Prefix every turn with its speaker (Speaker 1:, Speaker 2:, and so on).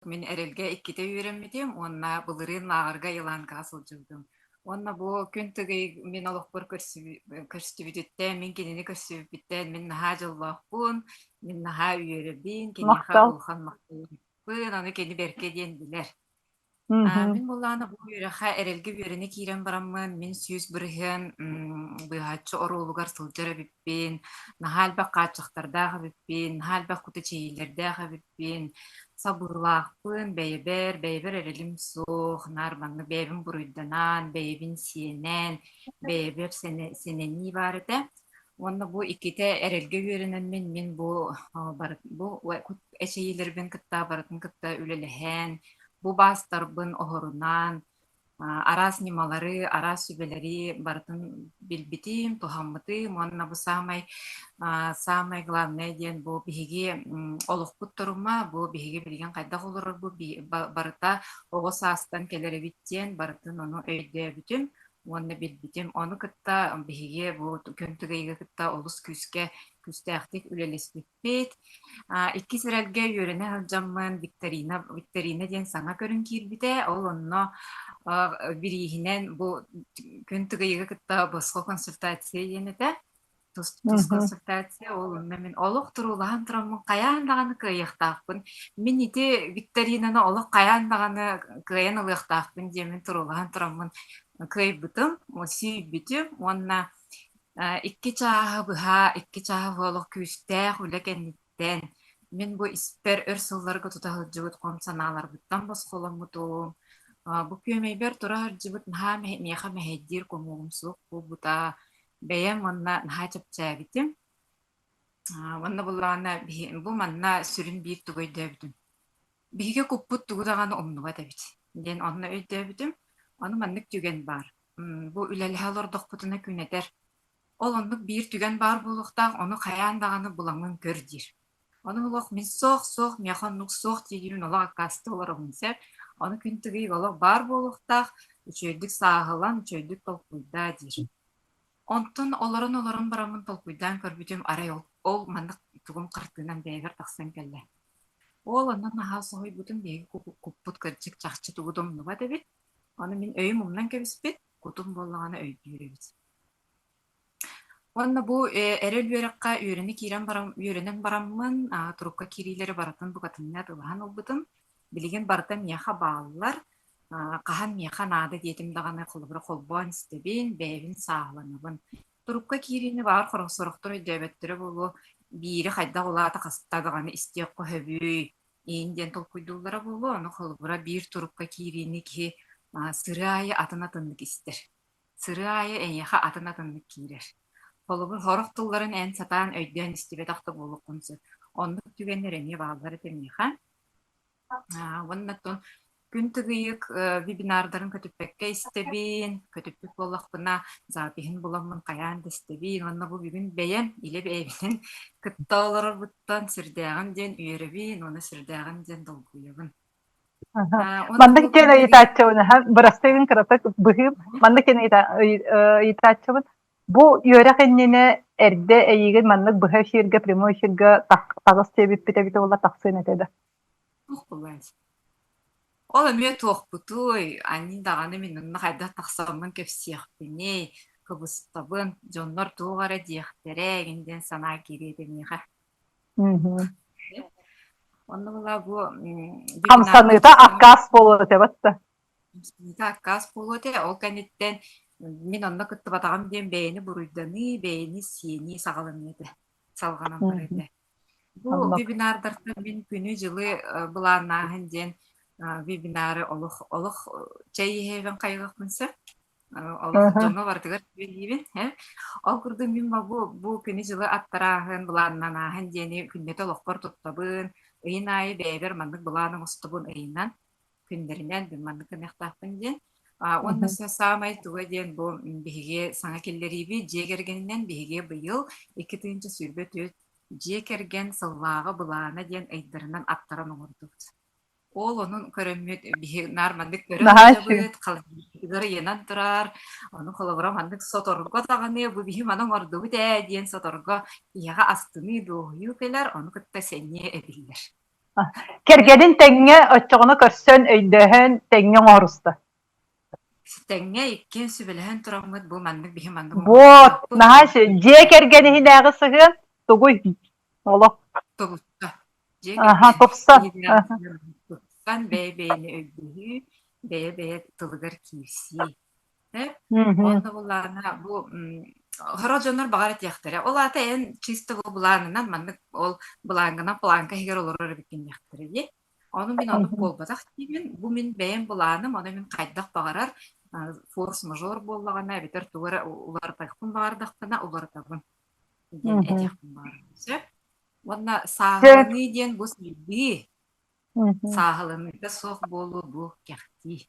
Speaker 1: Мин Эрэлгэ иккитэ үөрэммитим уонна былырыын лааҕырга Еланкаҕа сылдьыбытым. Уонна бу күн тыгый мин олохпор көрсүбүтүттэн, мин кинини көрсүбүппүттэн мин наһаа дьоллоохпун, мин наһаа үөрэбин, киниэхэ
Speaker 2: Махтал.
Speaker 1: улахан махталлаахпын, аны кини бэркэ диэн билэр.
Speaker 2: Мгм.
Speaker 1: Мин буоллаҕына бу үөрэххэ эрэлгэ үөрэнэ киирэн бараммын, мин 100% быыһааччы оруолугар сылдьар эбиппин, наһаа элбэх хааччахтардаах эбиппин, наһаа элбэх кута эчэйиилэрдээх эбиппин, сабыылаахпын, бэйэбэр, бэйэбэр эрэлим суох, наар маннык бэйэбин буруйданан, бэйэбин сиэнэн, бэйэбэр сэнэнии баар этэ. Уонна бу иккитэ эрэлгэ үөрэнэммин, мин бу бу эчэйиилэрбин кытта барытын кытта үлэлэһэн, бу баастарбын оһорунан, араас ньымалары, араас сүбэлэри барытын билбитим, туһаммытым уонна бу саамай саамай главное диэн бу биһиги олохпут торума, бу биһиги билигин хайдах олорорбут барыта оҕо саастан кэлэр эбит диэн барытын ону өйдөөбүтүм уонна билбитим. Ону кытта биһиги бу күн түгэйгэ кытта олус күүскэ күүстээхтик үлэлэспиппит. Иккис эрэлгэ үөрэнэ сылдьаммын викторина, викторина диэн саҥа көрүҥ киирбитэ. Ол онно бирииһинэн бу күн тыгыйыгы кытта босхо консультация диэн этэ. Тус консультация, ол онно мин олох туруулаһан тураммын хайаан даҕаны кыайыахтаахпын. Мин ити викторинаны олох хайаан даҕаны кыайан ылыахтаахпын диэммин туруулаһан тураммын кыайбытым, сүүйбүтүм уонна 2 чааһы быһа, 2 чааһы быһа олох күүстээх үлэ кэнниттэн мин бу испэр өр сылларга тута сылдьыбыт хом санааларбыттан босхоломмутум. Бу күөмэйбэр тура сылдьыбыт наһаа миэхэ мэһэйдиир хомуогум суох буолбута. Бэйэм уонна наһаа чэпчээбитим. Уонна буллаҕына бу манна сүрүн биир тугу өйдөөбүтүм. Биһиги куппут тугу даҕаны умнубат эбит диэн онно өйдөөбүтүм. Ону маннык түгэн баар. Бу үлэлэһэ олордохпутуна күн этэр. Ол оннук биир түгэн баар буолуохтаах, ону хайаан даҕаны буламмын көр диир. Ону олох мин суох, суох, миэхэ оннук суох диирбин олох аккаастыы олоробун сөп. Ону күн түгүйүк олох баар буолуохтаах, үчүгэйдик сааһылан, үчүгэйдик толкуйдаа диир. Онтон олорон-олорон бараммын толкуйдаан көрбүтүм, арай ол, ол маннык тугум хартыынам бэйэбэр тахсан кэллэ. Ол онно наһаа соһуйбутум, биһиги куппут кырдьык чахчы тугу да умнубат эбит. Ону мин өйүм умнан кэбиспит, кутум буоллаҕына өйдүүр эбит. Уонна бу эрэл үөрэххэ үөрэнэ киирэн баран үөрэнэн бараммын, турукка киириилэри барытын букатыннык ылаһан ылбытым. Билигин барыта миэхэ бааллар. Хаһан миэхэ наада диэтим даҕаны холобура холбоон истэбин, бэйэбин сааһыланабын. Турукка киириини баҕар сорохтор өйдөөбөттөрө буолуо, биири хайдах улаата хаста даҕаны истиэххэ сөбүй, иин диэн толкуйдууллара буолуо. Ону холобура биир турукка киириини киһи сырыы аайы атын-атыннык истэр. Сырыы аайы эйиэхэ атын-атыннык киирэр. Холобур, сорох тылларын эн сатаан өйдөөн истибэтэх да буолуоххун сөп. Оннук түгэннэр эмиэ бааллар этэ миэхэ. Уонна оттон күн тыгыйык вебинардарын көтүппэккэ истэбин, көтүппүт буоллахпына запиһын буламмын хайаан да истэбин. Уонна бу бүгүн бэйэм илэ бэйэбинэн кытта олорорбуттан сүрдээҕин диэн үөрэбин уонна сүрдээҕин диэн долгуйабын. Уонна
Speaker 2: Маннык
Speaker 1: бу
Speaker 2: диэн
Speaker 1: күн тыгыйык
Speaker 2: ыйытааччыбын, бырастыгын кыратык быһыым, маннык диэн ыйытааччыбын. Бу үөрэх иннинэ эрдэ эйигин маннык быһа эфиргэ, прямой эфиргэ таҕыс диэбиппит эбитэ буолла тахсыан этэ да.
Speaker 1: Туох буолуой? Ол эмиэ туохпутуй, аньыы даҕаны мин онно хайдах тахсаммын кэпсиэхпиний, кыбыстабын, дьоннор туох эрэ диэхтэрэ эҥин диэн санаа киириэ этэ миэхэ. Онно була бу вебинарга
Speaker 2: Хамсаныыта аккаас буолуо этэ батта.
Speaker 1: Хамсаныыта аккаас буолуо этэ, ол кэнниттэн мин онно кыттыбатаҕым диэн бэйэни буруйданыы, бэйэни сиэнии саҕаланыа этэ, салҕанан барыа этэ. Бу
Speaker 2: Оннук.
Speaker 1: вебинардартан мин күнү-дьылы былааннааһын диэн вебинары олох олох чэй иһэбин хайҕыахпын сөп. Олох дьоҥҥо барытыгар сүбэлиибин. Ол курдук мин бу бу күнү-дьылы аттарааһын, былааннанааһын диэни күннэтэ олохпор туттабын. Ыйын аайы бэйэбэр маннык былаан оҥостобун ыйынан күннэринэн мин маннык гыныахтаахпын диэн. Уонна саамай туга диэн бу биһиги саҥа киллэриибит дьиэ кэргэнинэн биһиги быйыл 2024 дьиэ кэргэн сыллааҕы былаана диэн ыйдарынан аттаран оҥордубут. Ол онун көрөммүт биһи наар маннык көрө
Speaker 2: Наһаа үчүгэй.
Speaker 1: сылдьабыт, халандаарбытыгар ыйанан турар, ону холобура маннык соторго даҕаны бу биһи маны оҥордубут ээ диэн соторго киһиэхэ астыныы, дуоһуйуу кэлэр, ону кытта сэниэ эбиллэр.
Speaker 2: Кэргэнин тэҥҥэ оччоҕуна көрсөн, өйдөһөн, тэҥҥэ оҥоруста.
Speaker 1: Тэҥҥэ иккиэн сүбэлэһэн тураммыт бу маннык биһи маннык
Speaker 2: Вот,
Speaker 1: оҥоруохтаахпыт.
Speaker 2: наһаа дьиэ кэргэн иһинээҕи сыһыан тугуй? Олох.
Speaker 1: Тубуста. Дьиэ
Speaker 2: Аха,
Speaker 1: кэргэн
Speaker 2: тупса.
Speaker 1: иһинээҕи сыһыан тупсан бэйэ-бэйэни өйдөһүү, бэйэ-бэйэ тылыгар киирсии. Э? Онно былаана бу сорох дьоннор баҕар этиэхтэрэ. Ол аата эн чисто бу былаанынан маннык ол былааҥҥынан планка иһигэр олорор эбиккин диэхтэрэ дии. Ону мин оннук буолбатах диибин. Бу мин бэйэм былааным, ону мин хайдах баҕарар форс-мажор буоллаҕына эбэтэр тугу эрэ уларытыахпын баҕардахпына уларытабын диэн этиэхпин баҕарабын сөп. Уонна сааһыланыы диэн бу сайдыы. Сааһыланыыта суох буолуу бу кэхтии.